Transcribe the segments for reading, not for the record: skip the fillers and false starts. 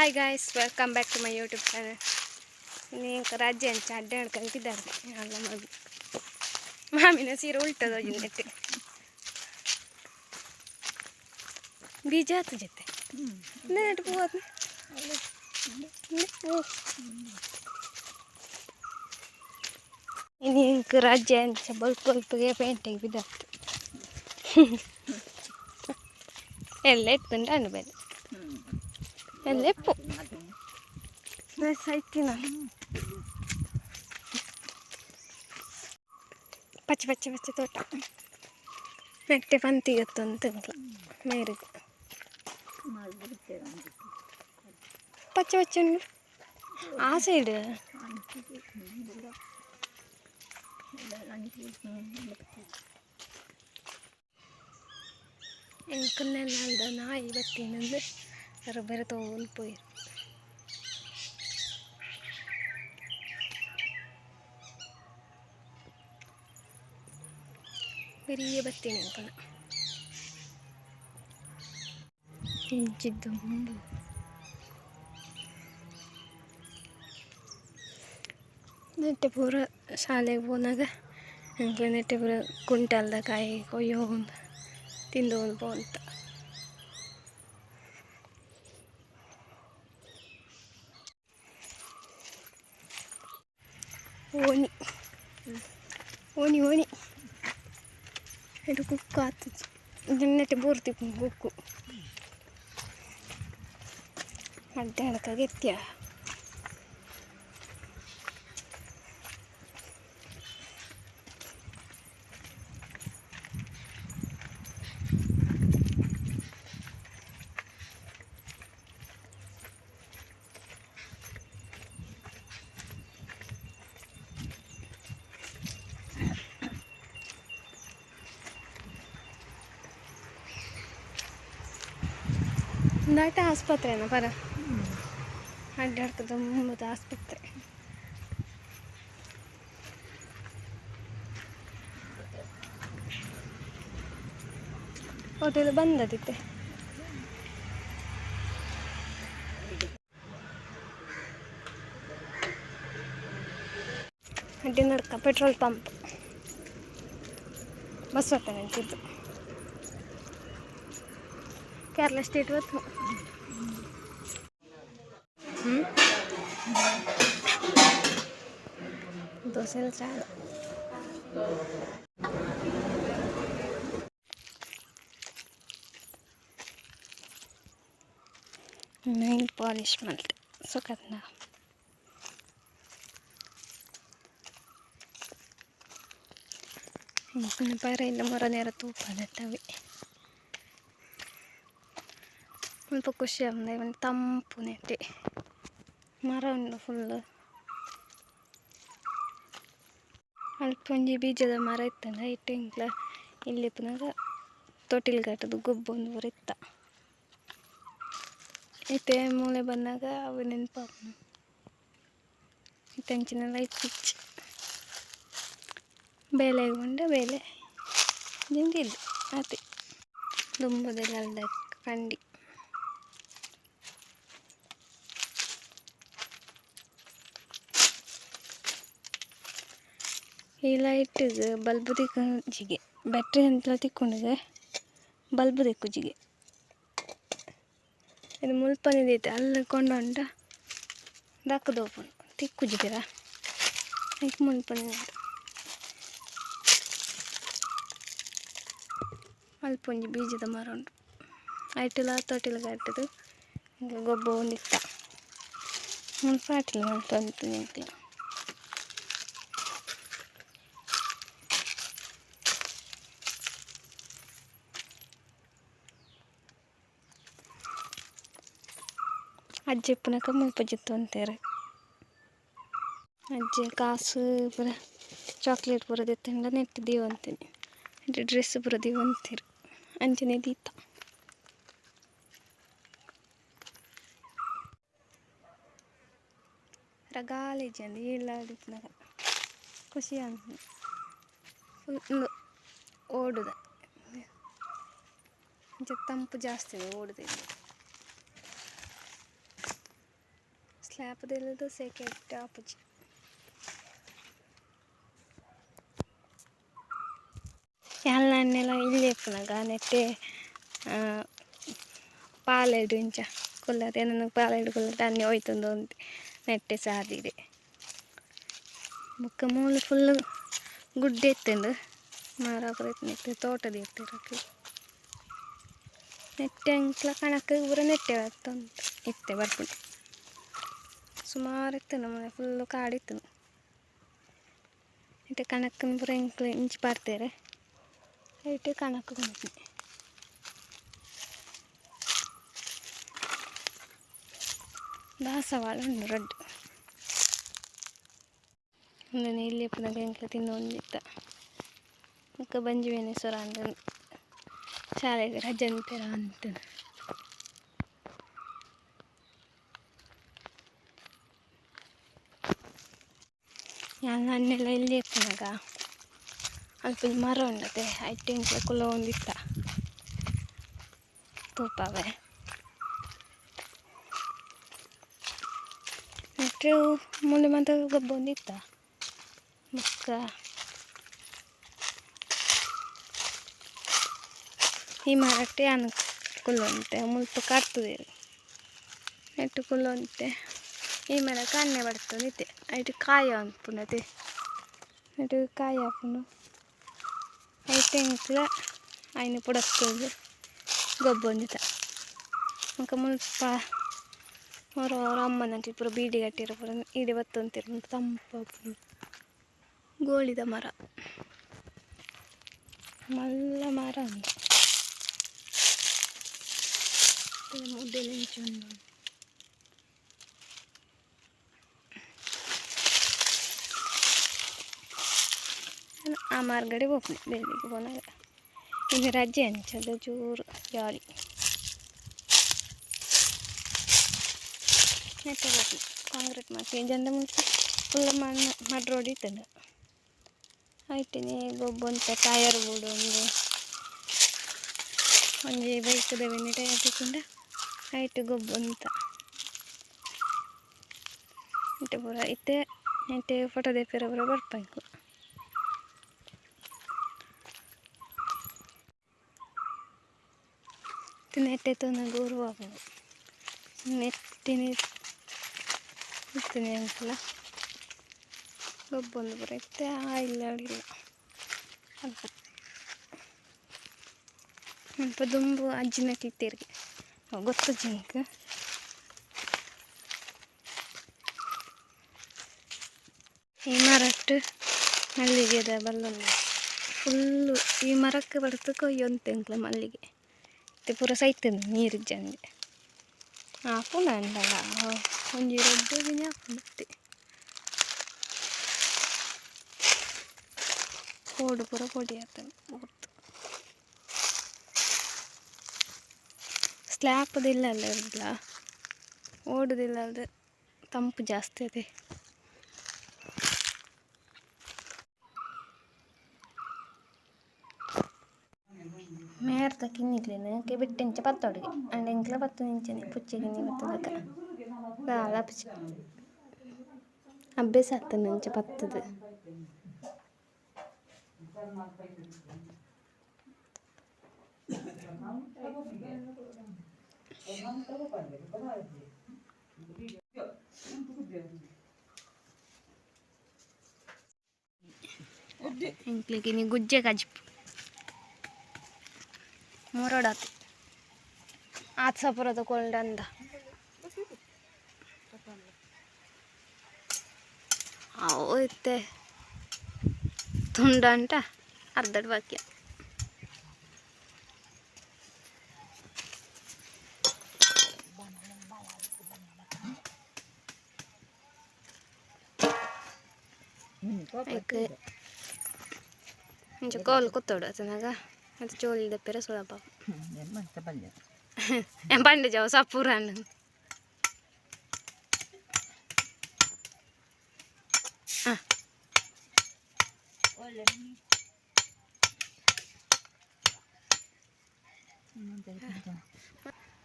Hi guys, welcome back to my YouTube channel. ನೀಂಕ ರಜೆ ಅಂಚ ಅಡ್ಡ ಕಲ್ತಿದ್ದಾರೆ ಅಲ್ಲ ಮಗು ಮಾಮಿನ ಸೀರೆ ಉಲ್ಟದ ನೆಟ್ಟೆ ಬೀಜ ಆತು ಜೊತೆ ನೆಟ್ಟು ಪೂವ ಪೂ. ಇನ್ನು ಇಂಕ್ ರಜೆ ಅಂಚ ಬಲ್ಪ ಬಲ್ಪಗೆ ಪೇಂಟೆಗೆ ಬಿದ್ದಾತು ಎಲ್ಲ ಎತ್ತುಂಡ ಅನ್ನು ಬೇರೆ ಎಲ್ಲ ಎಪ್ಪು ಐತಿನ ಪಚ್ಚೆ ಪಚ್ಚೆ ಪಚ್ಚೆ ತೋಟ ನೆಟ್ಟೆ ಪಂತಿಗತ್ತಂತ ಮೇರಿಗೆ ಪಚ್ಚೆ ಪಚ್ಚೆ ಉಂಡು ಆ ಸೈಡ್. ಎಂಕಲ್ನೆಲ್ಲ ನಾಯಿ ಬತ್ತಿನಂದು ರಬ್ಬರ ತಗೊಂಡು ಪೋಯಿರು. பெரிய ಬತ್ತೀನಿ ಅಂಕನ ಇಂಚಿದ್ದು ನೆಟ್ಟೆ ಪೂರ ಶಾಲೆಗೆ ಪೋನಾಗ ಎಂಕ್ಲೆ ನೆಟ್ಟೆ ಪೂರ ಕುಂಟಲ್ದ ಕಾಯಿ ಕೊಯ್ಯೋಂದು ತಿಂದು ಪೋಂತ. ಓಣಿ ಓಣಿ ಓಣಿ ಇಡು ಕುಕ್ಕು ಆತುಜಿ ನೆಟ್ಟೆ ಬೋರ್ತಿ ಕುಕ್ಕು ಅಡ್ಡ ಎತ್ಯ. ದಾಟ ಆಸ್ಪತ್ರೆನ ಪರ ಅಡ್ಡಾಡ್ಕದ ಮುಂಬದ ಆಸ್ಪತ್ರೆ. ಹೋಟೆಲ್ ಬಂದದಿತ್ತೆ. ಅಡ್ಡಿ ನಡ್ಕ ಪೆಟ್ರೋಲ್ ಪಂಪ್ ಬಸ್ ಹೊತ್ತ ನಿಂತಿದ್ದು ಕೇರಳ ಸ್ಟೇಟ್ ಹೊತ್ತು. ಹ್ಞೂ ದೋಸೆ ಚಾ. ನೈಲ್ ಪಾಲಿಶ್ ಮಲ್ತೆ ಸುಖತ್ನ ಪರ ಇಲ್ಲ ಮರ ನೇರ ತೂಪದತ್ತವೆ. ಮುಲ್ಪ ಖುಷಿ ಆಪುಂಡು ಒಂಜಿ ತಂಪು ನೆಟ್ಟೆ ಮರ ಉಂಡು ಫುಲ್. ಅಲ್ಪ ಒಂಜಿ ಬೀಜದ ಮರ ಇತ್ತುಂಡ ಐಟ್ ಎಂಕ್ಲ ಇಲ್ಲಿ ಇಪ್ಪುನಗ ತೊಟಿಲ್ ಕಟ್ಟುದು ಗೊಬ್ಬೊಂದು ಪೂರ ಇತ್ತ. ಇತ್ತೆ ಮೂಲೆ ಬನ್ನಗ ಅವು ನೆನಪಾಪುಂಡು. ಇತ್ತೆ ಅಂಚಿನ ಇತ್ತಿಜ್ಜಿ. ಬೇಲೆಗ್ ಪಂಡ ಬೇಲೆ ದಿಂಜಿಲ್ಲು ಆತೆ ದುಂಬುದ ಇಲ್ಲಲ್ದ ಕಂಡಿ. ಈ ಲೈಟ್ಗ್ ಬಲ್ಬ್ ತಿಕ್ಕುಜಿಗೆ, ಬ್ಯಾಟ್ರಿ ಎಂತಲ ತಿಕ್ಕುಂಡುಗೆ, ಬಲ್ಬ್ ತಿಕ್ಕುಜಿಗೆ. ಇದು ಮುಲ್ಪನೆ ದೀತೆ ಅಲ್ಲ ಕೊಂಡೊಂಡ ದಕ್ಕುದು ಪೋಪುಂಡು. ತಿಕ್ಕುಜಿ ಪಿರ ಐಕ್ ಮುಲ್ಪನೆ. ಅಲ್ಪ ಒಂಜಿ ಬೀಜದ ಮರ ಉಂಡು. ಐಟುಲ ತೊಟಿಲ್ ಕಟ್ಟುದು ಎಂಕ್ಲ ಗೊಬ್ಬೊಂದಿತ್ತ. ಮುಲ್ಪ ಅಟಿಲ್ ಮಲ್ತೊಂದಿತ್ತಿನಿ ಎಂಕ್ಲ. ಅಜ್ಜೆ ಇಪ್ಪುನಗ ಮುಲ್ಪ ಜೆತ್ತೊಂತೆರ್. ಅಜ್ಜೆ ಕಾಸು ಪೂರ ಚಾಕ್ಲೇಟ್ ಪೂರ ದೆತ್ತುಂಡ ನೆಟ್ಟ್ ದೀವೊಂತಿನಿ. ಡ್ರೆಸ್ ಪೂರ ದೀವೊಂತೆರ್ ಅಂಚನೆ ದೀತ. ರಗಾಲೆ ಇಜ್ಜಂದಿ ಇಲ್ಲಡ್ ಇಪ್ಪುನಗ ಖುಷಿ ಆಪುಂಡು. ಫುಲ್ ಓಡುದ ಅಂಚ ತಂಪು ಜಾಸ್ತಿ ಓಡುದ. ಸ್ಲ್ಯಾಪ್ ದೆಲ್ಲದ ಸೆಕೆ ಆಪುಜಿ. ಯಾನ್ಲ ಅಣ್ಣೆಲ ಇಲ್ಲೇ ಇಪ್ಪುನಗ ನೆಟ್ಟೆ ಪಾಲೆಡು ಇಂಚ ಕುಲ್ಲರೆ ಎನನ್ ಪಾಲೆಡು ಕುಲ್ಲರೆ ಅಣ್ಣೆ ಹೋಯ್ತುಂದು ಉಂತೆ ನೆಟ್ಟೆ ಸಾದಿಡೆ. ಬೊಕ್ಕ ಮೂಲು ಫುಲ್ ಗುಡ್ಡೆ ಇತ್ತುಂಡು ಮರ ಪೂರ ಇತ್ತು ತೋಟದ ಇತ್ತೆರ್ ಅಕ್ಲು. ನೆಟ್ಟೆ ಎಂಕ್ಲ ಕಣಕ್ ಪೂರ ನೆಟ್ಟೆ ಬರ್ತುಂಡು ಇತ್ತೆ ಬರ್ಪುಂಡು ಸುಮಾರು ಇತ್ತುಂಡು ಮೂಲು ಫುಲ್ಲು ಕಾಡು ಇತ್ತುಂಡು. ಇತ್ತೆ ಕಣಕ್ನ್ ಪೂರ ಎಂಕ್ಲು ಇಂಚಿ ಪಾಡ್ದೆರ್ ಐಟ್ ಕಣಕ್ ಕೊನೊಪುನಿ. ದಾಸವಾಳ ಉಂಡು ರಡ್ಡ್. ಉಂದೆನ್ ಎಲ್ಯ ಉಪ್ಪುನಗ ಎಂಕ್ಲ ತಿಂದೊಂದಿತ್ತ. ಬೊಕ್ಕ ಬಂಜಿ ಬೇನೆ ಸುರು ಆಂಡ್ ಶಾಲೆಗ್ ರಜೆ ಇತ್ತೆರ ಅಂತ್. ಯಾನ್ ಅಣ್ಣೆಲ ಎಲ್ಯ ಉಪ್ಪುನಗ ಅಲ್ಪ ಒಂಜಿ ಮರ ಉಂಡತೆ ಐಟ್ ಎಂಕ್ಲ ಕುಲ್ಲೊಂದಿತ್ತ ತೂಪಾವೆ. ನೆಟ್ಟ್ ಮೂಲು ಮಾತ ಗೊಬ್ಬೊಂದಿತ್ತ ಬೊಕ್ಕ ಈ ಮರಟ್ ಯಾನ್ ಕುಲ್ಲೊಂದಿತ್ತೆ ಮುಲ್ಪ ಕಡ್ತುದೆರ್ ನೆಟ್ಟ್ ಕುಲ್ಲೊಂದಿತ್ತೆ ಈ ಮರಕ್ ಅಣ್ಣೆ ಬಡ್ತೊಂದಿತ್ತೆ ಐಟ್ ಕಾಯಿ ಆಪುಂಡು ಅತೆ ನೆಟ್ಟ್ ಕಾಯಿ ಆಪುಂಡು ಐಟ್ ಎಂಕ್ಲ ಐನ್ ಪುಡತ್ತ್ ಗೊಬ್ಬೊಂದಿತ್ತ. ಬೊಕ ಮುಲ್ಪ ಒರ ಒರ ಅಮ್ಮನಕ್ಲ್ ಪೂರ ಬೀಡಿ ಕಟ್ಟಿಯೆರ್ ಪೂರ ಇಡೆ ಬತ್ತೊಂತೆರ್ ತಂಪು ಆಪುಂಡು. ಗೋಳಿದ ಮರ ಮಲ್ಲ ಮರ ಉಂದು. ಮುದೆಲ್ ಇಂಚ ಉಂಡು. ಆ ಮಾರ್ಗಡೆ ಪೋಪುನಿ ಬೇಲೆಗ್ ಪೋನಗ. ಇನಿ ರಜೆ ಅಂಚಾದ್ ಚೂರು ಜಾಲಿ. ನೆಟ್ಟೆ ಪೋಪುನಿ ಕಾಂಕ್ರೀಟ್ ಮಲ್ತ್ ಇಜ್ಜಾಂಡ ಮುಲ್ಪ ಫುಲ್ಲ್ ಮಣ್ಣ್ ಮಡ್ ರೋಡ್ ಇತ್ತುಂಡು ಐಟನೆ ಗೊಬ್ಬೊಂತ ಟೈರ್ ಬುಡೊಂದು ಒಂಜಿ ಬೈಕ್ ದ ಮಿನಿ ಟೈರ್ ತಿಕ್ಕುಂಡ ಐಟ್ ಗೊಬ್ಬೊಂತ. ಇತ್ತೆ ಪೂರ ಇತ್ತೆ ನೆಟ್ಟ್ ಫೊಟೊ ದೆಪ್ಪಿಯೆರೆ ಪೂರ ಬರ್ಪ ಎಂಕುಲು. ಇತ್ತೆ ನೆಟ್ಟೆ ತೂನಗ ಒರು ಆಪುಂಡು ನೆಟ್ಟಿನಿ ಇತ್ತಿನಿ ಎಂಕುಲ ಗೊಬ್ಬೊಂದು ಪೂರ ಇತ್ತೆ ಆ ಇಲ್ಲಡ್ ಇಲ್ಲ ಅಲ್ಪ. ಮುಲ್ಪ ದುಂಬು ಅಜ್ಜಿನಕ್ಲ್ ಇತ್ತೆರ್ಗೆ ಅವು ಗೊತ್ತುಜ್ಜಿ ಎಂಕ್. ಈ ಮರಟ್ ಮಲ್ಲಿಗೆದ ಬಲ್ಲ್ ಉಂಡು ಫುಲ್ಲು ಈ ಮರಕ್ ಬಡ್ತ್ ಕೊಯ್ಯೊಂತೆ ಎಂಕ್ಲ ಮಲ್ಲಿಗೆ. ಇತ್ತೆ ಪೂರ ಸೈತ್ಂಡ್ ನೀರ್ ಇಜ್ಜಂದೆ. ಆಪುಂಡು ಆಂಡಲ ಒಂಜಿ ರಡ್ಡ್ ದಿನ ಆಪುಂಡು ಇತ್ತೆ. ಪೋಡು ಪೂರ ಪೊಡಿ ಆತುಂಡು ಪೂರ್ತು. ಸ್ಲ್ಯಾಪ್ ದ ಇಲ್ಲಲ್ ಓಡುದ ಇಲ್ಲಲ್ದ್ ತಂಪು ಜಾಸ್ತಿ ಅತೆ. ಮೇರ್ದ ಕಿನ್ನಿಕ್ಲೆನ್ ಕೆಬಿಟ್ ಇಂಚ ಪತ್ತೊಡುಗೆ ಆಂಡ ಎಂಕ್ಲ ಪತ್ತುನಿಂಚನೆ ಪುಚ್ಚೆ ಕಿನ್ನಿ ಪತ್ತುನಕ ದಾಲ ಆಪುಜಿ ಅಭ್ಯಾಸ ಆತುಂಡು ಅಂಚ ಪತ್ತುದು. ಎಂಕ್ಲೆಗ್ ಇನಿ ಗುಜ್ಜೆ ಕಜಿಪು ಮುರಡಾತೆ ಆತ್ ಸಪುರದ ಕೊಲ್ಡಂದ. ಅವು ಇತ್ತೆ ತುಂಡಂಟ ಅರ್ಧಡ್ ಬಾಕಿ. ಐಕ್ ಇಂಚ ಕೋಲು ಕುತ್ತೊಡು ಅತನಾಗ ಅದು ಚೋಲಿ ದೆಪ್ಪೆರೆ ಸುಲಭ. ಪಂಡೆ ಜಾವ ಸಪೂರ ಹಾಂ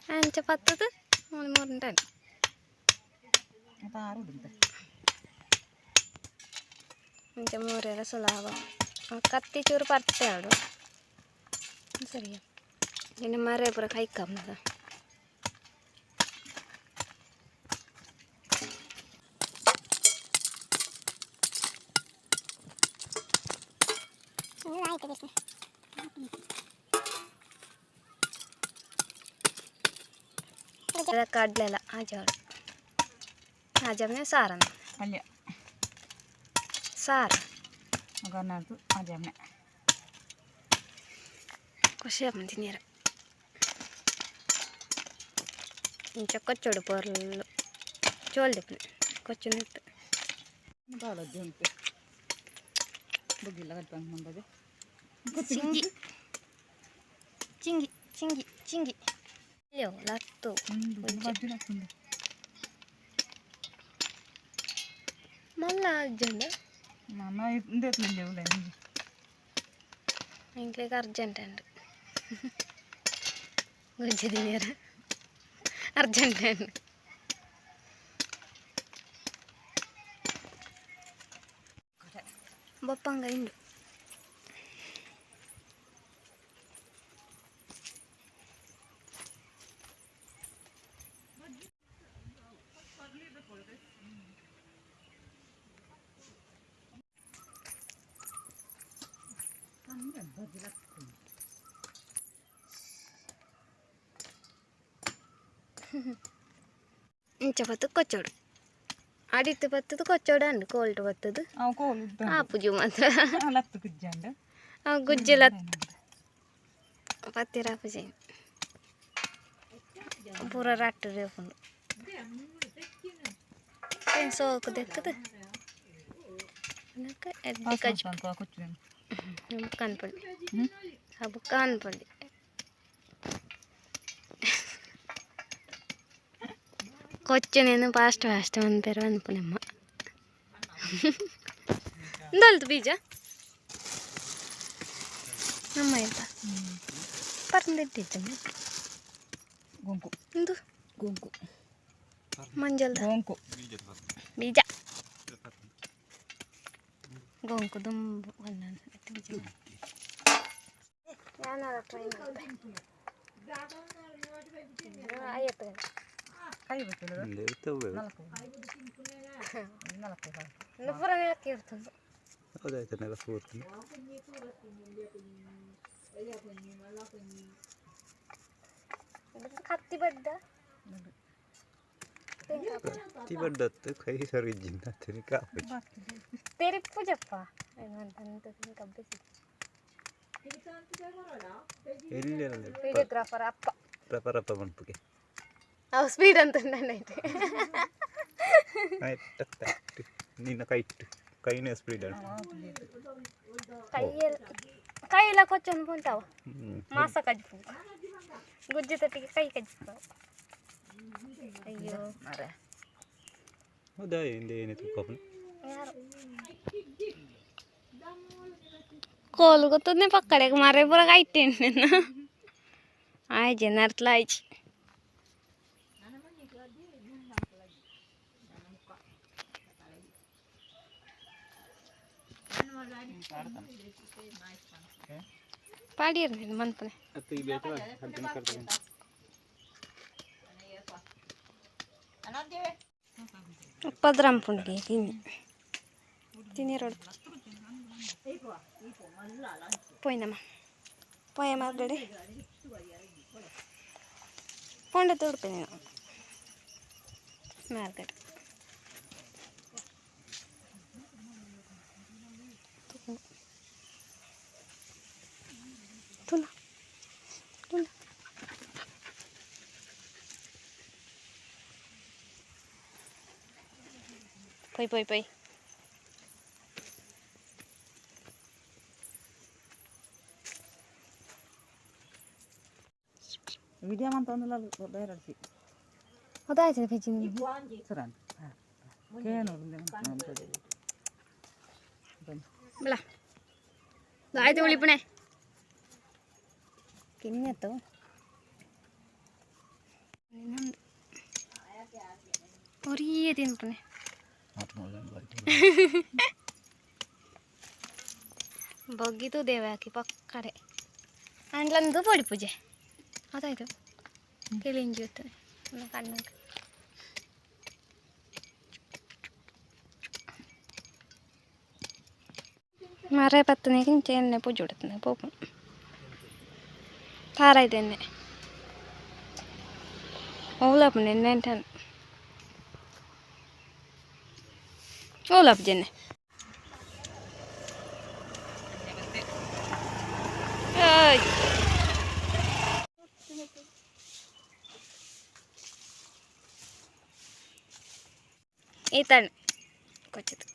ಅಂಚ ಪತ್ತದು ಮೂಲು ಮೂರುಂಟಾನೆ. ಇಂಚ ಮೂರೆರ ಸುಲಾಭ. ಕತ್ತಿ ಚೂರು ಪರ್ತೆ ಆಡು ಸರಿ. ಇನ್ನು ಮರೆ ಪೂರ ಕೈಕಮ್ಮದ. ಕಡಲೆಲ್ಲ ಆಜಾಡು ಆಜಾಮನೆ ಸಾರನ. ಪಲ್ಯ. ಸಾರು. ಒಗ್ಗರಣೆ ಆಜಾಮನೆ. ಖುಷಿ ಆಪುಂಡು ತಿನಿಯರ. ಇಂಚ ಕೊಚ್ಚೊಡು ಪೊರ್ಲು ಚೋಲ್ ದಿಪ್ಪುನೆ ಕೊಚ್ಚುನೆಟ್. ದಾಲಜ್ಜಿ ಉಂಟು ಬಗ್ಗಿಲ್ಲ ಕಲ್ಪಂಗ್ ಮುಂಬದೆ. ಚಿಂಗಿ ಚಿಂಗಿ ಚಿಂಗಿ ಚಿಂಗಿ ಅಯ್ಯೋ ಲತ್ತು. ಬಜ್ಜಿ. ಮಲ್ಲ ಅರ್ಜೆಂಟ್. ನಮ್ಮ ಇಂದೇತ್ಲಿಲ್ಲ ಉಲ್ಲ. ಎಂಕ್ಲೆಗ್ ಅರ್ಜೆಂಟ್ ಅಂಡ್ ಗೊಜ್ಜು ತಿನಿಯರ ಅರ್ಜೆಂಟ್ ಅಂಡ್. ಬೊಪ್ಪಂಗ ಇಂಡು. ಇಂಚ ಪತ್ತು ಕೊಚ್ಚೋಡು ಅಡಿತ್ತು ಬತ್ತದು ಕೊಚ್ಚೋಡು ಅಂಡು ಕೋಲ್ಡ್ ಬತ್ತದು. ಅವು ಕೋಲು. ಆಪುಜು ಮಾತ್ರ. ಲತ್ತು ಗುಜ್ಜಂಡ. ಅವು ಗುಜ್ಜೆ ಲತ್ತು ಪತ್ತಿರ ಆಪುಜಿ. ಪೂರ ರಟ್ಟು ಉಪ್ಪುಂಡು. ಸೋಕು ದೆಕ್ಕದು ಎಡ್ಡೆ ಕಜ್ಜು. ಕೊಚ್ಚು. ಕನ್ಪೊಲಿ ಅವು ಕನ್ಪೊಲಿ. ಕೊಚ್ಚನೇನು ಫಾಸ್ಟ್ ಫಾಸ್ಟ್ ಮನ್ಪೆರ್ ಅನ್ಪುನಮ್ಮ. ಇಂದಲ್ತು ಬೀಜ ನಮ್ಮ ಎಂತ ಪರ್ಂದಿಟ್ಟಿಚ್ಚಮ್ಮ. ಗೊಂಕು. ಇಂದು. ಗೊಂಕು. ಮಂಜಲ್ದ. ಗೊಂಕು. ಬೀಜ ಗೊಂಕು ದುಂಬು ಒಂದೊಂದು ಬೀಜ ಯಾನಾರ ಟ್ರೈ ಮಾಡ್ತೆ ಆಯ್ತು. ಕೈ ಗೊತ್ತಿಲ್ಲ. ನಾಲ್ಕು ನಾಲ್ಕು. ಪೂರ ನೆಲಕ್ಕೆ ಇರ್ತದೆ. ಹೌದಾಯ್ತು, ನೆಲ ಪೂರ್ತಿ. ಕತ್ತಿ ಬಡ್ಡ. ಕತ್ತಿ ಬಡ್ಡತ್ತು ಕೈ ಸರಿ ಇಜ್ಜಿಂದ ತಿನ್ಕ. ತೆರಿಪ್ಪು ಜಪ್ಪ ಕಬ್ಬಿ. ಎಲ್ಲಿ? ವಿಡಿಯೋಗ್ರಾಫರ್ ಅಪ್ಪ. ರಪ ರಪ ಮನ್ಪುಗೆ. ಅವು ಸ್ಪೀಡ್ ಅಂತ ಆಯ್ತು. ಆಯ್ತು, ನಿನ್ನ ಕೈಟ್ ಕೈನೇ ಸ್ಪೀಡ್. ಕೈಯಲ್ಲಿ ಕೈಯೆಲ್ಲ ಕೊಚ್ಚೊಂದು ಪುಂಟಾವ. ಮಾಸ ಕಜ್ಪು ಗುಜ್ಜು ತಟ್ಟಿಗೆ ಕೈ ಕಜ್ಪು. ಅಯ್ಯೋ. ಹೌದಾ, ಹಿಂದೆ ಏನಿತ್ತು ಪಾಪನ? ಯಾರು ಕೋಲು ಗೊತ್ತದನೆ ಪಕ್ಕಡೆಗೆ ಮರೆ ಪೂರ ಕೈಟೇನು ಆಯ್ಜೆ ನರ್ತ್ಲ ಆಯ್ಚಿ. ಪಾಡಿಯರ್ ಮನ್ಪನೆ. ಅತ್ತು ಈ ಬೇಟ ಹಗ್ಗನ ಕರ್ಕೊಂಡು. ಪದ್ರಂಪುಂಡಿಗೆ ತಿನ್ನಿ ತಿನ್ನಿ ರೋಡ್ ಪೋಯಿನಮ್ಮ ಪೋಯ ಮಾರ್ಗಡೆ ಪೋಂಡ ತೋಡ್ಪೆ ನೀನು ಮಾರ್ಗಡೆ. ತುಲ ತುಲ. ಪೊಯ್ ಪೊಯ್ ಪೊಯ್. ವಿಡಿಯೋ ಮಂತೊಂದುಲ ಬೇರೆ. ಅದಾಯ್ತದೆ ಪೆಜ್ಜಿ. ಸರ ಕೇನು. ಬಲ ಆಯ್ತು ಉಳಿಪಣೆ ಕಿನ್ನೆತ್ತು. ಒರಿಯೇ ತಿನ್ಪುನೆ. ಬೊಗ್ಗಿತು ದೇವ ಹಾಕಿ ಪಕ್ಕಡೆ ಅಂಡ್ಲಂದು ಪೊಡಿ ಪೂಜೆ ಅದಾಯ್ತು ಕೆಲಿಂಜಿ ಇರ್ತದೆ ಕಣ್ಣು. ಮರ ಪತ್ತನೆಗೆ ಎಣ್ಣೆ ಪೂಜೆ ಉಡುತ್ತದೆ ಪೋಪು ತಾರಾಯ್ತು ಎಣ್ಣೆ ಓಲಾಪುಂಡು ಎಣ್ಣೆ ಅಂಟಾನು ಓಲಾಪು ಜೆನ್ನೆ. ಏಯ್ ಈತಣ್ಣ ಕೊಚ್ಚಿತು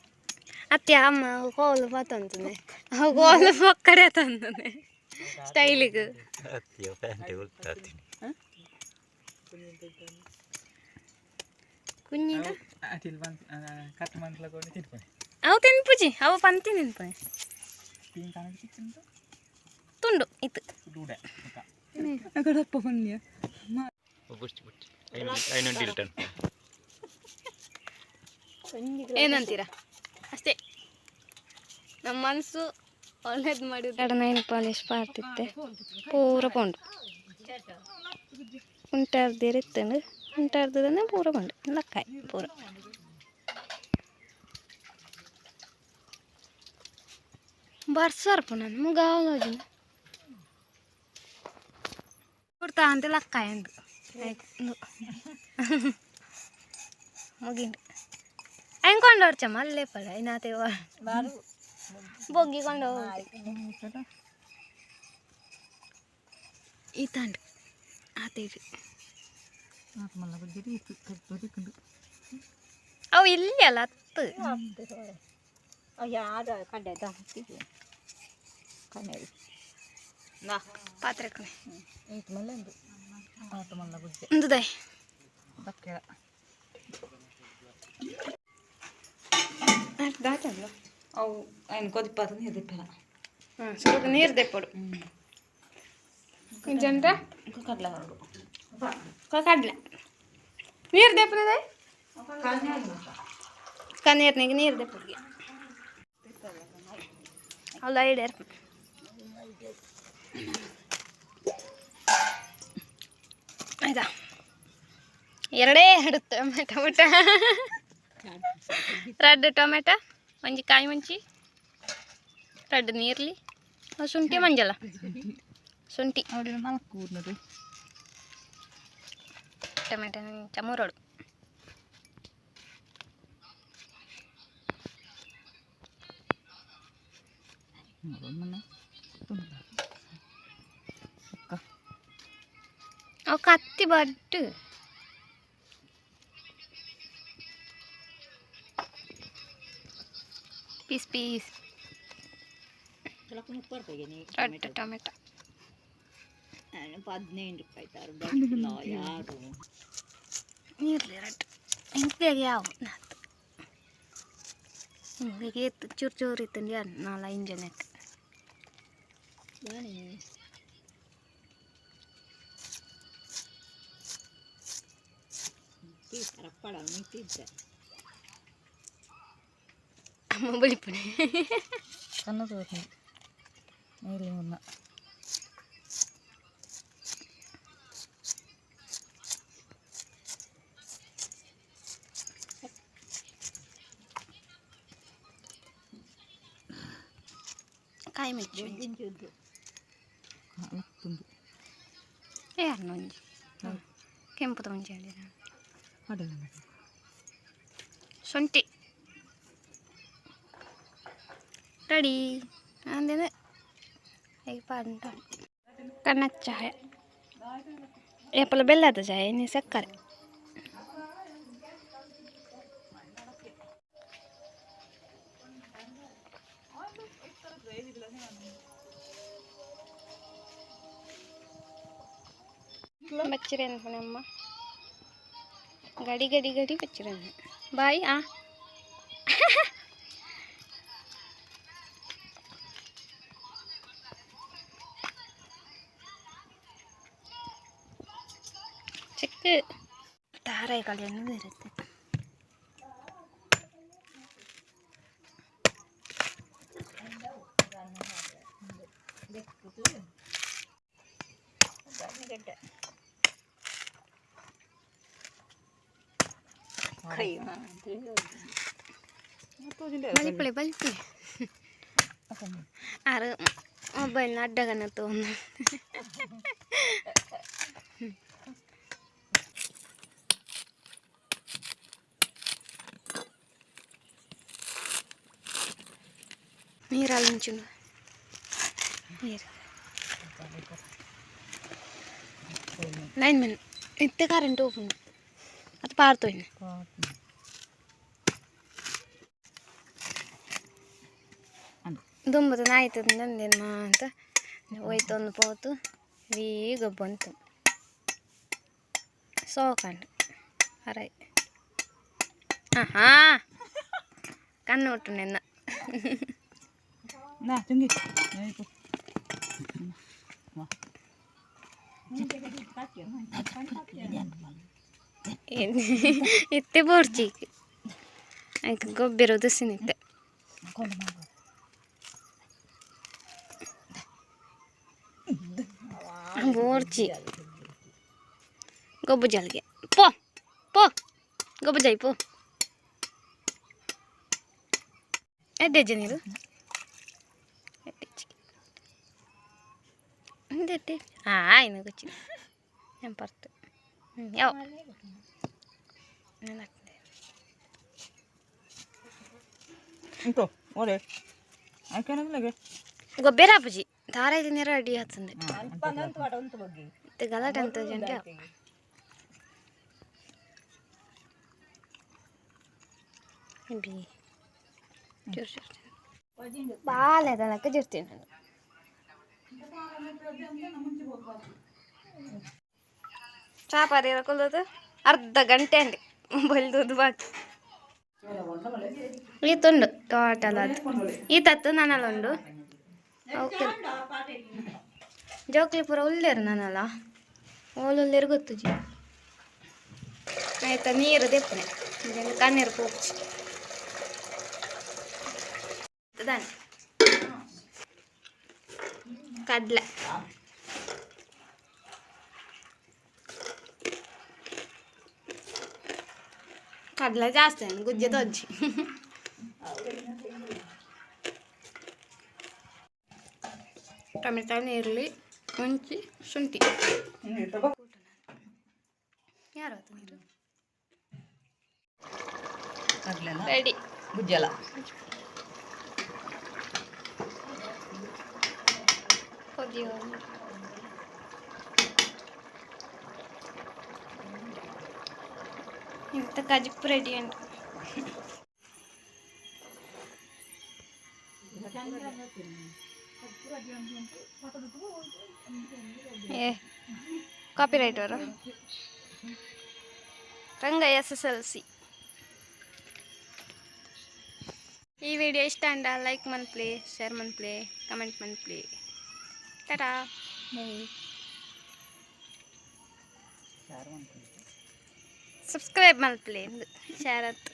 ಅತ್ತೆ ಅಮ್ಮ ಕೋಲು ಪತ್ತೊಂತನೆ ಕೋಲು ಪಕ್ಕಡೆ ತಂದನೆ ಸ್ಟೈಲಿಗೆ. ಅತ್ತಿಯೋ ಪ್ಯಾಂಟ್ ಉಲ್ತಾತೀನಿ. ಕುഞ്ഞಿದ. ಅಟಿಲ್ ಬಂದ್ ಕಟ್ ಮಂತ್ಲ ಕೊಂಡು ತಿನ್ಪುನೆ. ಅವು ತಿನ್ಪುಜಿ ಅವು ಪಂತಿ ತಿನ್ಪುನೆ. ಪಿಂಕ್ ಕಣಕ್ ತಿಂದು. ತುಂಡು ಇತ್ತು. ಡೂಡೆ ಕಡಪ್ಪ ಬನ್ನಿ. ಬುಚ್ಚಿ ಬುಚ್ಚಿ ಐನೊಂದು ಇಲ್ಟನ್. ಏನಂತೀರಾ ಅಷ್ಟೇ, ನಮ್ಮ ಮನಸ್ಸು ಒಳ್ಳೇದು ಮಾಡಿ ನೈನ್ ಪಾಲಿಶ್ ಪಾರ್ತಿತ್ತೆ ಪೂರ ಪೋಂಡು ಉಂಟಾರ್ದಿರಿತ್ತಂಡು ಉಂಟಾರ್ದದನ್ನೇ ಪೂರ ಪೋಂಡು ಲಕ್ಕಾಯ್ ಪೂರ. ಬರ್ಸರ್ಪು ನಾನು ಮುಗಾವಲೋಜಿನ ಕೊಡ್ತಾ ಅಂತ ಲಕ್ಕಾಯ್ ಅಂದು ಆಯ್ತು ಮುಗಿಂಡು ಹೆಂಗೆ ಕೊಂಡೋರ್ಚಮ್ಮ ಅಲ್ಲೇ ಪಡ ಇನ್ನಾತೇವ ಬೊಗ್ಗಿ ಕೊಂಡು ಈ ತಂಡ ಆತೇರಿ. ಮಲ್ಲ ಬಜ್ಜಿ ಕಟ್ಟಿಕೊಂಡು. ಅವು ಇಲ್ಲಿ ಅಲ್ಲ ಹತ್ತು. ಪಾತ್ರೆ ಈತ್ ಮಲ್ಲ ಉಂದು ಆತ ಮಲ್ಲ ಗುಜ್ಜೆ. ಒಂದು ಬಕ್ಕೆರ. ದಾಟಲ್ವ. ಅವು ಐನು ಕೊದಿಪ್ಪಾತ ನೀರು ದಿಪ್ಪೆಲ. ಹಾಂ, ಸ್ವಲ್ಪ ನೀರು ದೆಪ್ಪಡು ಜನರ. ಕಡಲೆ ಹೊರಡು. ಕಡಲೆ ನೀರು ದೆಪ್ಪದೆ ಕಣ್ಣೀರ್ನಿಗೆ ನೀರು ದೆಪ್ಪಡಿಗೆ ಅಲ್ಲ ಐಡಿಯಾ. ಆಯ್ತಾ? ಎರಡೇ ಎರಡು ಟೊಮೆಟೊ ಬಿಟ್ಟ ರೆಡ್ ಟೊಮೆಟೊ ಒಂಜಿ ಕಾಯಿ ಮುಂಚಿ ರೆಡ್ ನೀರ್ಲಿ ಅವು ಶುಂಠಿ ಮಂಜಲ್ಲ ಶುಂಠಿ. ನೋಡಿ ನಾಲ್ಕು ಊರ್ನದು. ಟೊಮೆಟೊ ಚಮೂರೋಡು. ಅವು ಕತ್ತಿ ಬಡ್ಡು ಪೀಸ್ ಪೀಸ್ ರೆಡ್ ಟೊಮೆಟೊ. 15 ರೂಪಾಯಿ ಯಾರು. ನೀರ್ಲಿ ರೆಡ್ ಇಂಕ್ಲಿಯಾಗ ಯಾವ ನಾತು ಈಗ ಇತ್ತು ಚೂರು ಚೂರು ಇತ್ತು ಯಾರು ನಾಲ್ ಐದು ಜನಕ್ಕೆ. ರಪ್ಪಡ ನಿಂತಿದ್ದೆ. ಅಮ್ಮ ಬಳಿಪುಣೆ. ಕಣ್ಣು ತೋರ್ನಿ ನೀಲಿ ಮುನ್ನ. ಕಾಯಿ ಮೆಚ್ಚು. ತುಂಡು. ಯಾರು ಒಂಜಿ ಕೆಂಪುದ ಒಂಜಿ ಹೇಳಿದ. ಅಡಲ. ಶುಂಠಿ ರೆಡಿ ಅಂದೇನೆ ಈಗ ಪಾಂಡ ಕಣ್ಣ ಚಾಯ ಏಪಲ ಬೆಲ್ಲದ ಚಾಯ ಇನ್ನು ಸಕ್ಕರೆ. ಬಚ್ಚಿರೆ ಅನ್ಕೊಣಮ್ಮ ಗಡಿ ಗಡಿ ಗಡಿ ಬಚ್ಚಿರೆ ಬಾಯ್ ಆ ಚಿಕ್ಕ ತಾರಾಯಿ ಕಳೆಯನ್ನು ಇರುತ್ತೆ. ಕೈ. ಬಲಿಪಳೆ ಬಲಿಪಳೆ. ಆರು ಮೊಬೈಲ್ನ ಅಡ್ಡಗನ ತಗೊಂಡು. ನೀರಲ್ಲಿ ಮುಂಚು ನೀರು. ಲೈನ್ ಮ್ಯಾನ್ ಇತ್ತೆ ಕರೆಂಟ್ ಹೋಗುಂಡು ಅದು ಪಾರ್ತೋಯ್ನ. ದುಂಬದ ನಾಯ್ತದ ನಂದೇನು ಮಾಂತ ಹೋಯ್ತೊಂದು ಪೋತು ಈಗ ಬಂತು ಸೋಕಂಡು ಅರೈ. ಆಹಾ, ಕಣ್ಣು ಉಂಟು ನಿನ್ನ. ನಾ ಚುಂಗಿ ನೈಕು. ಇತ್ತೆ ಬೋರ್ಚಿ ಐಕ್ ಗೊಬ್ಬಿರೋ ದುಸ್ಸಿನಿತ್ತೆ. ಬೋರ್ಚಿ ಗೊಬ್ಬು ಜಲ್ಗೆ ಪೋ ಪೋ ಗೊಬ್ಬು ಜೈ ಪೋ. ಎಡ್ಡೆಜ್ಜೆ ನೀರು ಎಡ್ಡೆ. ಹಾಂ, ಇನ್ನು ಗೊಚ್ಚಿ ഞാൻ പുറത്ത് ಯಾವ ഞാൻ. ಇಂಟು ಓಲೆ ಆಯ್ಕೆ. ಗೊಬ್ಬರ ಅಪ್ಪಜಿ ದಾರ ಇದು ರೆಡಿ ಆಗ್ತದೆ. ಮತ್ತೆ ಗಲಾಟೆ ಅಂತ ಜಂಟೆ. ಬಿ ಜೋರು ಜೋರು ಬಾಲ ತನಕ ಜರ್ತೀನಿ ನಾನು. ಚಾಪಾರಿ ಕೊಲ್ಲೋದು ಅರ್ಧ ಗಂಟೆ ಅಂడి ಬಲ್ದದ್ದು ಬಾಕಿ. ಈತುಂಡು ಟೋಟಲ್ ಅದು ಈತತ್ತು ನನಲ ಉಂಡು. ಓಕೆ, ಜೋಕ್ಲಿ ಪೂರ ಉಲ್ಲೇರು ನಾನಲ್ಲ ಓಲ್ ಉಲ್ಲೇರು ಗೊತ್ತುಜಿ. ಆಯ್ತಾ, ನೀರು ದೆಪ್ಪನೆ ಕಣ್ಣೀರು ಪೋಪುಚಿ ದಾನೆ. ಕಡಲೆ ಕಡಲೆ ಜಾಸ್ತಿ ಗುಜ್ಜೆ ತೊಜ್ಜಿ. ಟೊಮೆಟೊ, ನೀರುಳ್ಳಿ, ಮುಂಚಿ, ಶುಂಠಿ. ಯಾರು ಆತು ನೀರು? ಕಡಲೆನ ರೆಡಿ. ಗುಜ್ಜಲ. ಕೊದಿಯೋ ಇಂತ ಕಜಿಪ್ಪು ರೆಡಿ ಉಂಟು. ಏ ಕಾಪಿರೈಟ್ ಅವರು ರಂಗ ಎಸ್ಎಸ್ಎಲ್ಸಿ. ಈ ವಿಡಿಯೋ ಇಷ್ಟ ಅಂಡ ಲೈಕ್ ಮನ್ಪ್ಲಿ, ಶೇರ್ ಮನ್ಪ್ಲಿ, ಕಮೆಂಟ್ ಮನ್ಪ್ಲಿ. ಟಾಟಾ. ಸಬ್ಸ್ಕ್ರೈಬ್ ಮಲ್ಪ್ಲಿ, ಶೇರ್ ಆಯ್ತು.